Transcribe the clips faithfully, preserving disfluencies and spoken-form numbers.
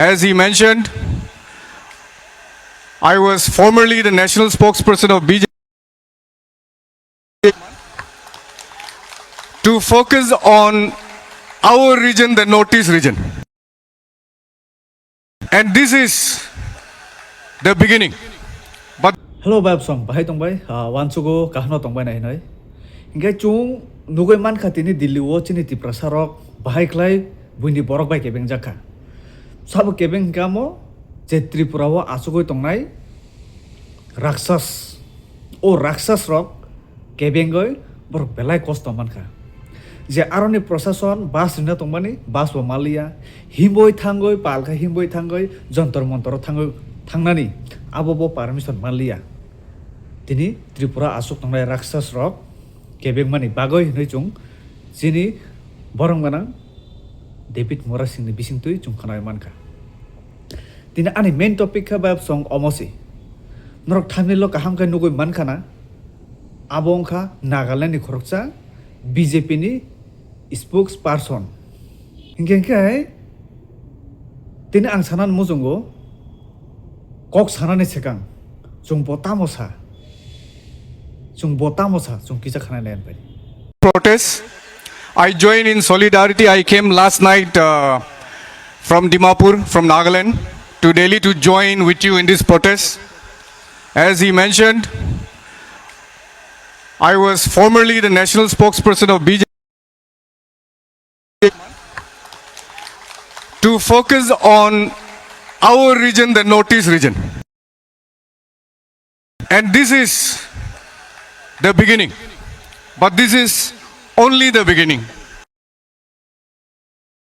As he mentioned, I was formerly the national spokesperson of B J P to focus on our region, the Northeast region. And this is the beginning. But Hello, Bayapsong, bahai tongbai? Ah, wansugo kahno tongbai nai hinoi. Hingke chung nugui mankha tini Delhi o chini Tiprasa rok bahai khlai buini borok bai kebeng jakha. Sabo kebeng hingke amo je Tripura o achugui tongnai Raksas. O Raksas rok kebengoi borok belai kosto mankha. Je aroni prosason bus rina tongmani, bus bo maliya, himboi thangoi, palkha himboi thangoi, jontor montor thangoi thangnani, abo bo permission maliya. Tini Tripura asuk tongnai Raksas rok kebengmani bagoi hinoi chung chini borong ganang David Murasing ni bisingtwi chung khanai mankha. Tini ani main topic khe Bayapsong omo si. Norok thumbnail o kaham khe nugui mankha na? Abo wngkha Nagaland ni khoroksa B J P ni spokesperson. Hinkhe khe tini ang sanani muchungo kok sanani swkang chwng bo tamo sa? Chwng bo tamo sa? Chwng kisa khanai lai phai. Protest. I join in solidarity. I came last night, uh, from Dimapur, from Nagaland, to Delhi to join with you in this protest. As he mentioned, I was formerly the national spokesperson of B J P to focus on our region, the Northeast region. And this is the beginning. But this is only the beginning.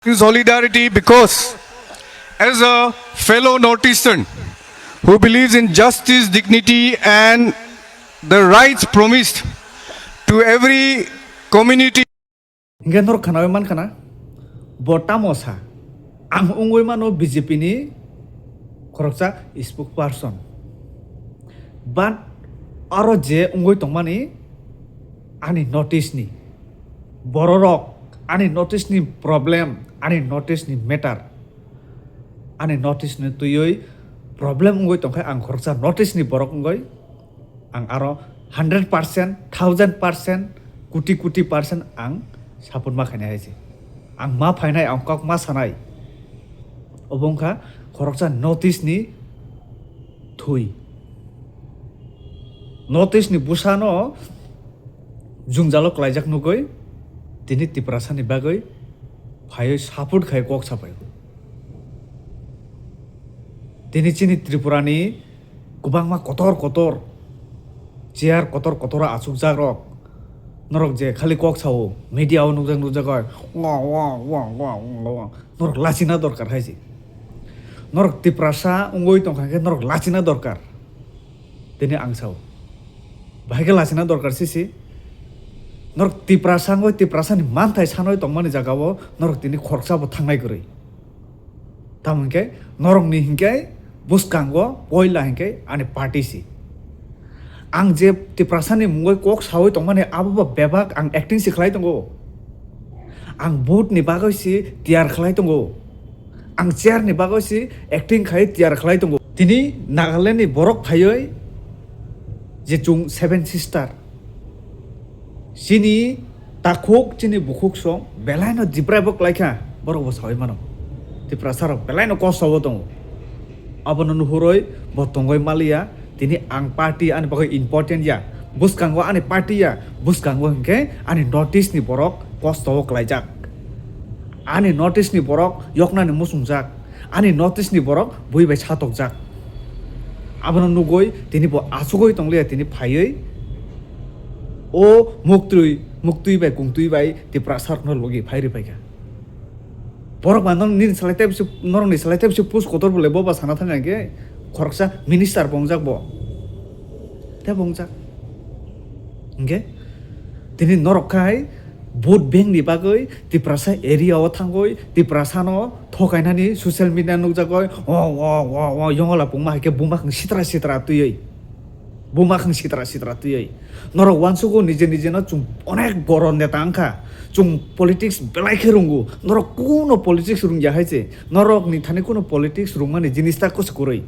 In solidarity, because as a fellow Northeastern who believes in justice, dignity, and the rights promised to every community, Hingke norok khanaui mankha na? Bo tamo sa? Ang wngwi mano B J P ni khoroksa spokesperson. But aro je wngwi tongmani ani notice ni bororok, ani notice ni problem, ani notice ni matter, ani notice ni twiwi problem wngwi tongkhe ang khoroksa notice ni borok wngwi ang aro hundred percent, thousand percent, koti koti percent ang support ma khainai hai se. Ang ma phainai, ang kok ma sanai. Obo wngkha khoroksa notice ni thwi. Notice ni bwsano jwngjalo klaijak nugwi tini Tiprasa ni bagwi phaiwi support khai kok sapai. Tini chini Tripura ni kwbangma kotor kotor chair kotor kotor achukjak rok. Norok je khali kok sao, media o nukjak nukjak oi, wa, wa, wa. Norok lachina dorkar hai se. Norok Tiprasa wngwi tongkha khe norok lachina dorkar. Tini ang sao. Bahai khe lachina dorkar sisi. Norok Tiprasa wngwi Tiprasa ni manthai sanwi tongmani jaga o norok tini khoroksa bo thangnai kwrwi. Tamo hinkhe norokni hinkhe bwskango poila hinkhe ani party si. Ang je Tiprasani mungwi kok sawi tongmani abo bo bebak ang acting si khlai tongo. Ang vote ni bagwi si tiyar khlai tongo. Ang chair ni bagwi si acting khai tiyar khlai tongo. Tini Nagaland ni borok phaiwi je chung Seven Sister, chini takhuk, chini bukhuk song belai no deprive bo kwlai kha, borok bo sawi mano. Tiprasa rok belai no kosto o tongo. Abono nuhurwi bo tongwi maliya, tini ang party ani bagwi important ya, bwskango ani party ya, bwskango hinkhe ani notice ni borok kosto o kwlaijak. Ani notice ni borok yoknani muchungjak. Ani notice ni borok bui bai satokjak. Abono nugwi tini bo achugwi tongliya, tini phaiwi o muktwi, muktwi bai kungtwi bai Tiprasa rokno logi phai rwphaikha. Borok ba norok nini salai tei bisi, norokni salai tei bisi post kotor bo le bo ba sana thang khe khoroksa minister bo wngjak bo. Tei bo wngjak. Hinkhe tini norok khai vote bank ni bagwi Tiprasa area o thangwi Tiprasa no thokainani social media nukjagwi o, o, o, o, yongla pungma hai khe bumak sitra sitra twiwi. Buma khang sitra sitra twiwi. Norok uansugo nije nije no chwng onek boro neta wngkha. Chwng politics belai khe rungo. Norok kuno politics rungya hai se. Norok ni thani kuno politics rungmani jinis ta kusu kwrwi.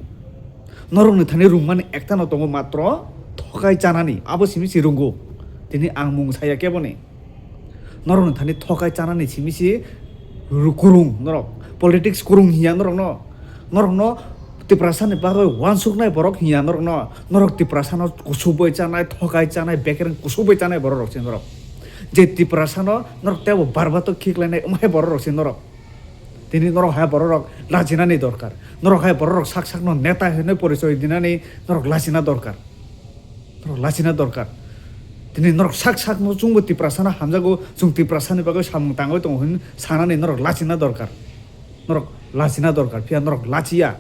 Norok ni thani rungmani ekta no tongo matro thokai chanani. Abo simi si rungo. Tini ang mung saya keboni. Norokni thani thokai chanani simi si ru-, kurung norok. Politics kurung hiya norokno. Norokno Tiprasani bagwi uansuknai borok hiya norokno. Norok Tiprasano kusubwi chanai, thokai chanai, bekereng kusubwi chanai borok rok se norok. Je Tiprasano norok teibo barbato khiklainai, umhai borok rok se norok. Tini norok hai borok rok lajinani dorkar. Norok hai borok rok sak sakno neta hinwi porichoi dinani norok lajina dorkar. Norok lachina dorkar. Tini norok sak sak no chwngbo Tiprasano hamjago, chwng Tiprasani bagwi samung tangwi tongo hwnwi sanani norok lachina dorkar. Norok lachina dorkar, phiya norok lachiya.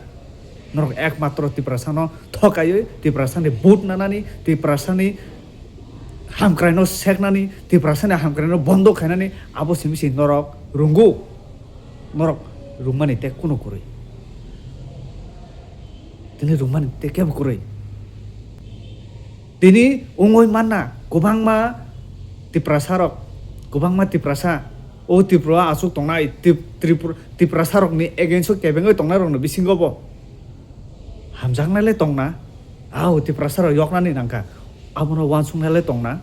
Norok ekmatro Tiprasano thokaiwi, Tiprasani vote nanani, Tiprasani hamkraino seknani, Tiprasani hamkraino bondo khainani, abo simi si norok rwngo. Norok rwngmani tei kuno kwrwi. Tini rwngmani tei kebo kwrwi. Tini wngwi manna kwbangma Tiprasarok, kwbangma Tiprasa, o Tripura aswk tongnai, Tip-, Tripur-, Tiprasarokni against o kebengwi tongnai rokni bisingo bo hamjaknai le tongna, au Tiprasarok yoknani nangkha, abono uansuknai le tongna.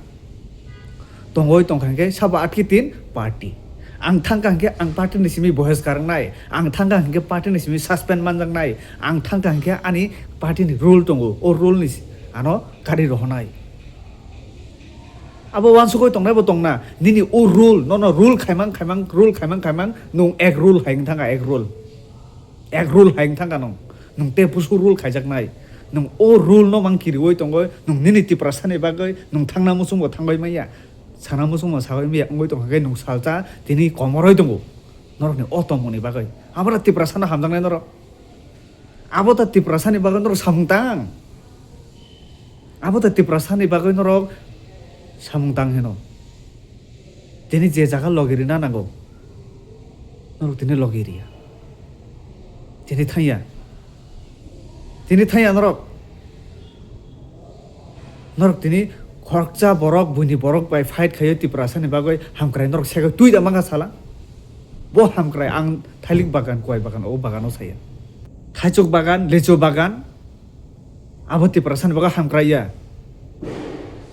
Tongoi tongkha hinkhe sabo atki tin party. Ang thangkha hinkhe ang party ni simi boheskar wngnai, ang thangkha hinkhe party ni simi suspend manjaknai, ang thangkha hinkhe ani party ni rule tongo, o rule ni si-, ano gari rohonai. Abo uansukoi tongnai bo tongna, nini o rule, nono rule khaimang khaimang, rule khaimang khaimang, nwng ek rule hai wng thangkha, ek rule. Ek rule hai wng thangkha nwng. Nwng tei busu rule khaijaknai. Nwng o rule no mang kiriwi tongoi, nwng nini Tiprasani bagwi, nwng thangna muchungo thangwi maya. Sana muchungo sawi maya wngwi tongkha khe nwng salsa tini komoroi tongo. Norokni o tongmungni bagwi. Abora Tiprasano hamjaknai norok. Abo ta Tiprasani bagwi norok samung tang. Abo ta Tiprasani bagwi norok samung tang hino. Tini je jaga logi rina nango, norok tini logi riya. Tini thangya. Tini thangya norok. Norok tini khoroksa borok, buini borok bai fight khaio Tiprasani bagwi hamkrai norok sego twi da mangkha sala. Bo hamkrai ang thailik bagan, kwai bagan, o bagano saya. Thaichuk bagan, lechu bagan, abo Tiprasani bagwi hamkrai ya.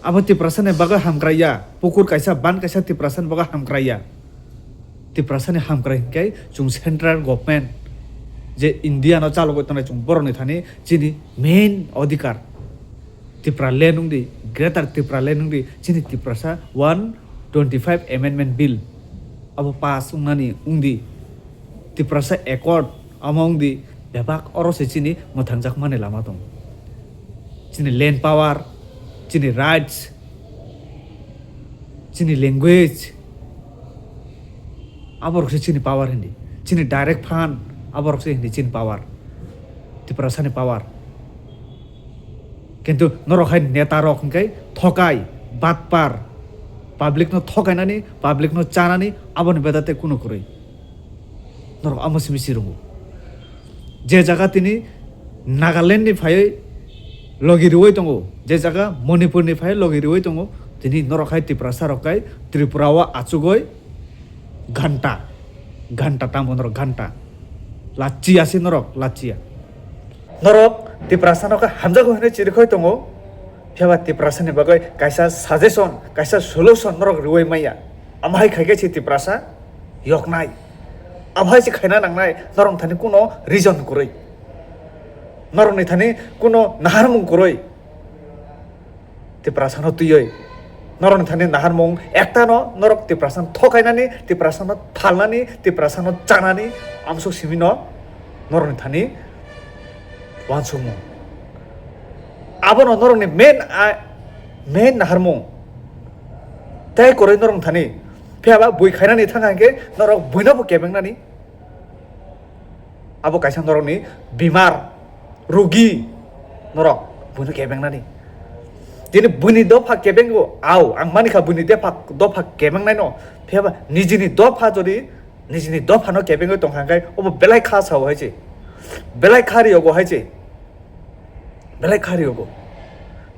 Abo Tiprasani bagwi hamkrai ya. Pukur kaisa, ban kaisa Tiprasani bagwi hamkrai ya. Tiprasani hamkrai hinkhe chwng central government je India no chalogwi tongnai chwng borokni thani chini main odhikar. Tipra land wngdi, Greater Tipra land wngdi, chini Tiprasa one twenty five Amendment Bill abo pass wngnani wngdi, Tiprasa Accord amo wngdi, bebak oro se chini mwthangjakmani lama tongo. Chini land power, chini rights, chini language, aborok se chini power hindi, chini direct fund, aborok se hindi chini power, Tiprasani power. Kintu norok hai neta rok hwnkhe thokai, batpar, public no thokainani, public no chanani, aboni beda tei kunu kwrwi. Norok amo simi si rwngo. Je jaga tini Nagaland ni phaiwi logi rwui tongo, je jaga Manipur ni phaiwi logi rwui tongo, tini norok hai Tiprasa rok kai Tripura o achugwi ghanta, ghanta tamo norok ghanta. Lachia se norok, lachia. Norok Tiprasa no khe hamjago hinwi chirikhoi tongo, phiya ba Tiprasa ni bagwi kaisa suggestion, kaisa solution norok rwui maya. Amo hai khai khe se Tiprasa yoknai. Abo hai se khaina nangnai, norok thani kuno reason kwrwi. Norokni thani kuno naharmung kwrwi. Tiprasano twiwi. Norokni thani naharmung ektano norok Tiprasano thokainani, Tiprasano phalnani, Tiprasano chanani, amsuk simino norokni thani uansukmung. Abono norokni main a-, main naharmung. Tei kwrwi norok thani. Phiya ba bui khainani thang hwnkhe norok buino bo kebengnani. Abo kaisa norokni bimar, rugi norok buino kebengnani. Tini buini dopha kebengo, au, ang manikha buini depha, dopha kebengnai no. Phiya ba nijini dopha jodi, nijini dophano kebengwi tongkha hwnkhe obo belai kha sao hai se. Belai kha riyogo hai se. Belai kha riyogo.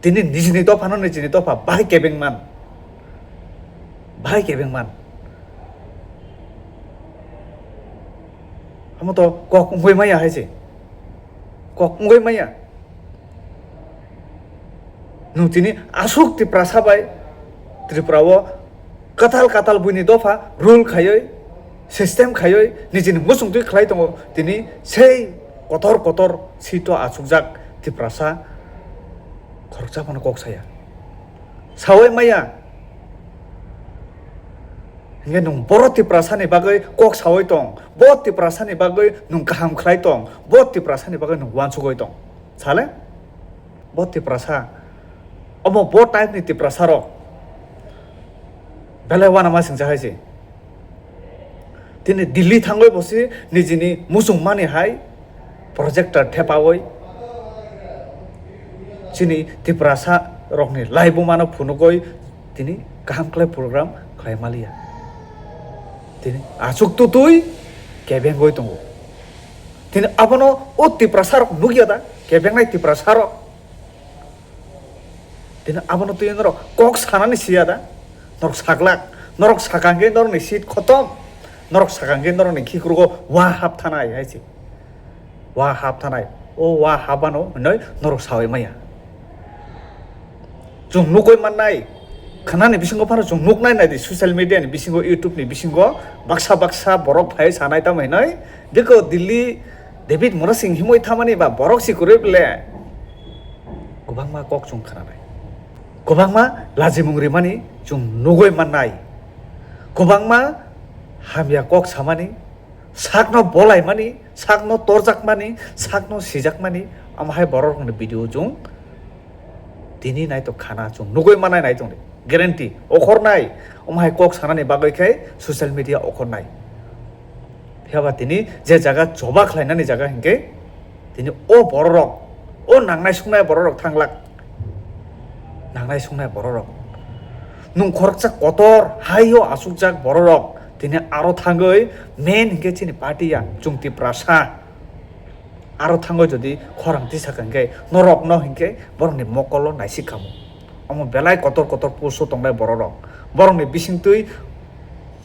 Tini nijini dophano nijini dopha bahai kebeng man. Bahai kebeng man. Amo to kok wngwi maya hai se. Kok wngwi maya. Nwng tini aswk Tiprasa bai Tripura o katal katal buini dopha rule khaiwi, system khaiwi, nijini muchungtwi khlai tongo. Tini sei kotor kotor seat o achukjak Tiprasa khoroksa phano kok saya. Sawi maya. Hingke nwng boro Tiprasa ni bagwi kok sawi tong, bo Tiprasa ni bagwi nwng kaham khlai tong, bo Tiprasa ni bagwi nwng uansugwi tong. Sale? Bo Tiprasa. Omo bo type ni Tiprasa rok. Belai uanama singcha hai se. Tini Delhi thangwi bo se nijini muchung mani hai projector thepawi chini Tiprasa rokni laibuma no phunugwi tini kaham khlai program khlai maliya. Tini achuk tutui kebengwi tongo. Tini abono o Tiprasa rok nukya da, kebengnai Tiprasa rok. Tini abono twi norok kok sanani siya da? Norok saklak, norok sakangke norokni seat khotom, norok sakangke norokni khikrugo wa hap thanai hai se. Wa hap thanai, o wa hapano hinoi norok sawi maya. Chwng nugwi mannai, khnani bisingo phano chwng nuknai nai di social media ni bisingo, YouTube ni bisingo baksa baksa borok phai sanai tamo hinoi, biko Delhi David Murasing himwi thamani ba borok si kwrwi ble. Kwbangma kok chwng khnanai. Kwbangma lajimung rimani chwng nugwi mannai. Kwbangma hamya kok samani, sakno bolaimani, sakno torjakmani, sakno sijakmani, amo hai borok rokni video chwng tini naitok khana chwng nugwi mannai nai tongdi. Guarantee, okhornai, amo hai kok sanani bagwi khe social media okhornai. Phiya ba tini je jaga choba khlainani jaga hinkhe tini o bororok, o nangnai sungnai bororok thanglak. Nangnai sungnai bororok. Nwng khoroksa kotor haio asukjak bororok tini aro thangwi main hinkhe chini party ya chwng Tiprasa. Aro thangwi jodi khorang tisa kha hinkhe norokno hinkhe borokni mokolo naisik khamu. Omo belai kotor kotor post o tongnai bororok. Borokni bisingtwi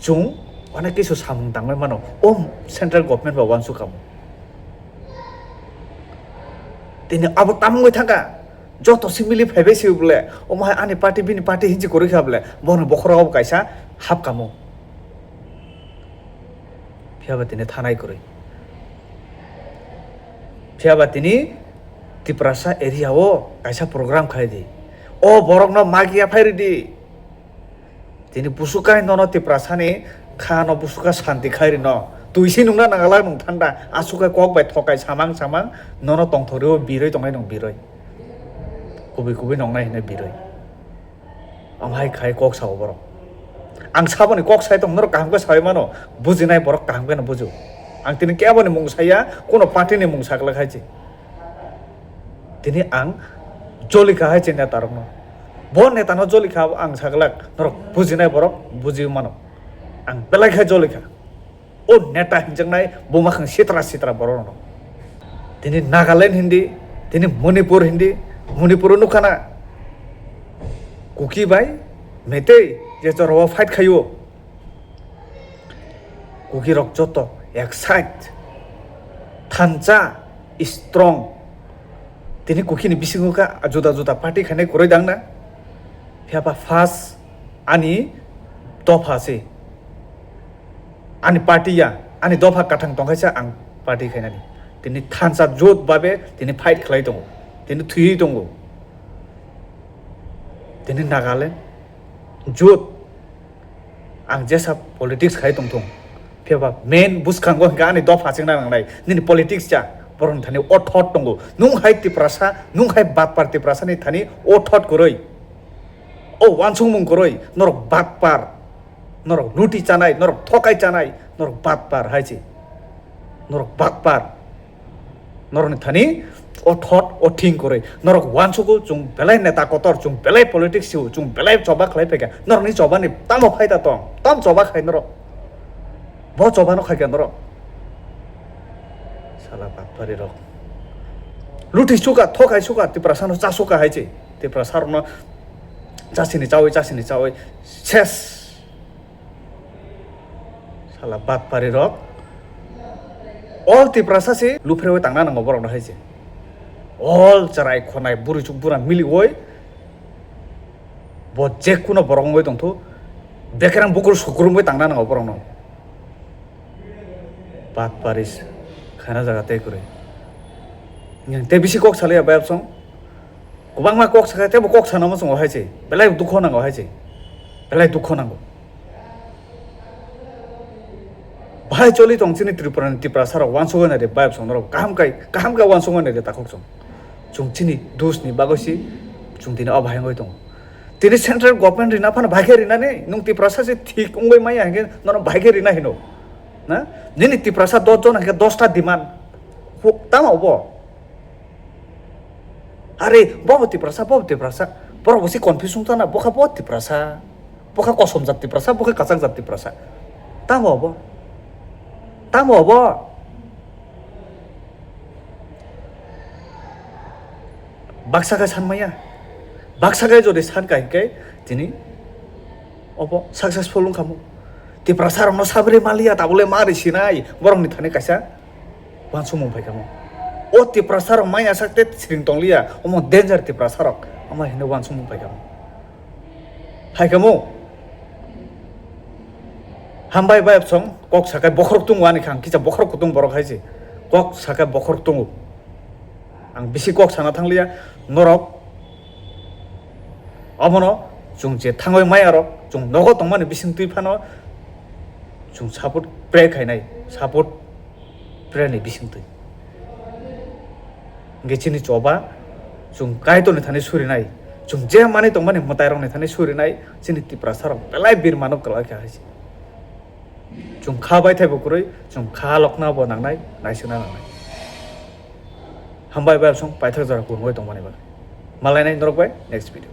chwng onek kisu samung tangwi mano. O central government ba uansuk khamu. Tini abo tamungwi thangkha. Joto si mili phaibai si bole. Omo hai ani party bini party hinsi kwrwi kha bole. Bono bokhorok abo kaisa hap kamo. Phiya ba tini thanai kwrwi. Phiya ba tini Tiprasa area o kaisa program khai di. O borok no magiya phai ridi. Tini busukai nono Tiprasa ni kha no busuka santi khai rino. Twi si nungna nangala nung thanda. Asukai kok bai thokai samang samang nono tongthori o biroi tongnai nung biroi. Kubui kubui nongnai hinai biroi. Ang hai khai kok sao borok. Ang saboni kok sai tong norok kaham khe sawi mano. Bujinai borok kaham khe no bujo. Ang tini kebo ni mung saya, kuno party ni mung sakla khai chi. Tini ang jolikha hai chi neta rokno. Bo neta no jolikha ang saklak norok bujinai borok buji mano. Ang belai khe jolikha. O neta hinjaknai buma khang sitra sitra borok rokno. Tini Nagaland hindi, tini Manipur hindi, Manipur o nukha na. Kuki bai Meitei je choro o fight khaio. Kuki rok joto ek side thansa strong. Tini Kuki ni bisingo kha juda juda party khainai kwrwi dang na. Phiya ba first ani dopha se. Ani party ya, ani dopha kathang tongkhaisa ang party khainani. Tini thansa jot babe tini fight khlai tongo. Tini thwiwi tongo. Tini Nagaland jot ang jesa politics khai tongthung. Phiya ba main bwskango hwnkhe ani dopha chengna nangnai. Nini politics cha borokni thani o thot tongo. Nung hai Tiprasa, nung hai batpar Tiprasa ni thani o thot kwrwi. O uansukmung kwrwi, norok batpar, norok luti chanai, norok thokai chanai, norok batpar hai se. Norok batpar. Norokni thani o thot, o thing kwrwi. Norok uansugo chwng belai neta kotor, chwng belai politics sio, chwng belai choba khlai phaikha. Norokni chobani tamo phaida tong, tam choba khai norok. Bo chobano khaikha norok. Sala batpari rok. Luti suka, thokai suka, Tiprasano cha suka hai se. Tiprasa rokno chasini chawi, chasini chawi ses. Sala batpari rok. All Tiprasa se luphraiwi tangna nango borokno hai se. All chwrai khonai bwrwi chuk bura miliwi bo jekuno borok wngwi tongthu. Bekerang bukur sukurumwi tangna nango borokno. Batpari khaina jaga tei kwrwi. Yang tei bisi kok salaya bayapsong. Kwbangma kok sakha teibo kok sana muchungo hai se. Belai dukho nango hai se. Belai dukho nango. Bahai choli tong chini Tripura ni Tiprasa rok wansugwi nai de bayapsong norok kaham kai, kaham kai wansugwi nai de takhuk chong. Chwng chini dus ni bagwi si chwng tini o bahai wngwi tongo. Tini central government rina phano bahai khe rina ni nwng Tiprasa se thik wngwi maya hinkhe nono bahai khe rina hino. Na? Nini Tiprasa dos jon hinkhe dos ta demand. Hu-, tamo bo? Are, bobo Tiprasa, bobo Tiprasa. Borok bo si confuse wng tana, bokha bo Tiprasa. Bokha kosom jat Tiprasa, bokha kachak jat Tiprasa. Tamo bo? Tamo bo? Baksa khe san maya. Baksa khe jodi san kai khe tini obo successful wngkha mo. Tiprasa rokno sabri maliya tabule ma ri sinai borokni thani kaisa wansukmung phaikha mo. O Tiprasa rok maya sak te siring tongliya, omo danger Tiprasa rok, omo hino wansukmung phaikha mo. Hai khe mo. Hambai bai song kok sakai bokhorok tung wani khang kisa bokhorok kutung borok hai se. Kok sakai bokhorok tungo. Ang bisi kok sana thangliya norok. Omono chwng je thangwi maya rok chwng nogo tongmani bising twi phano chwng support pray khainai, support pray ni bising twi. Hingke chini choba chwng Kaitorni thani surinai, chwng je manwi tongmani mwtairokni thani surinai, chini Tiprasarok belai birmano kwlai kha hai se. Chwng kha bai thaibo kwrwi, chwng kha lokna bo nangnai, naisingna nangnai. Hambai bai song paithak jora kwrwngwi tongmani bagwi. Malainai norok bai next video.